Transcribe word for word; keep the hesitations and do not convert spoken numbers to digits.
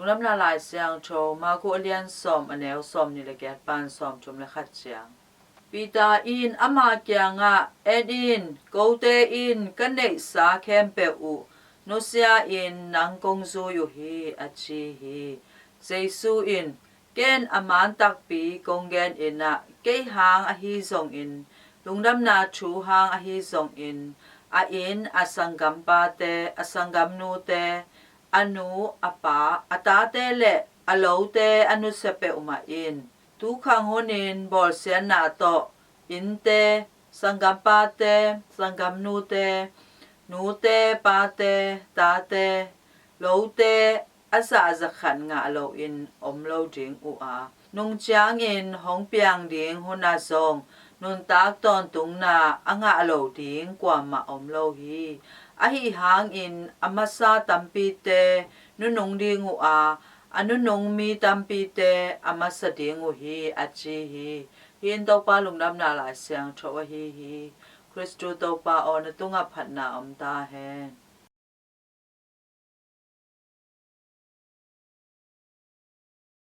Lungdamna Lai Siangtho, Marku a lian sawm, a neu sawmnih le giat pan sawmthum le khat ciang. Peter in ama kiangah, "En in, kote in ka neihsa khempeuh uh nusia-in nang kong zui uh hi," a ci hi. Jesu in, "Ken a man takpi kong gen in ah, kei hang ahi zongin, lungdamna thu hang ahi zongin, a inn, a sanggampate, a sanggamnute, a nu, a pa, a tate le a lote a nusia peuhmah in, tukhang hunin bawlsiatna tawh innte, sanggampate, sanggamnute, nute, pate, tate, lote a zah za khat ngah loin om lo ding uh a, nung ciangin hong piang ding hun ah zong nuntak tawntungna a ngah lo ding kuamah om lo hi. Ahi hangin a masa tampite nunung ding uh a, a nunung mi tampite a masa ding uh hi," a ci hi. Hih in Topa Lungdamna Lai Siangtho ahi hi. Khristu Topa aw, na tungah phatna om ta hen.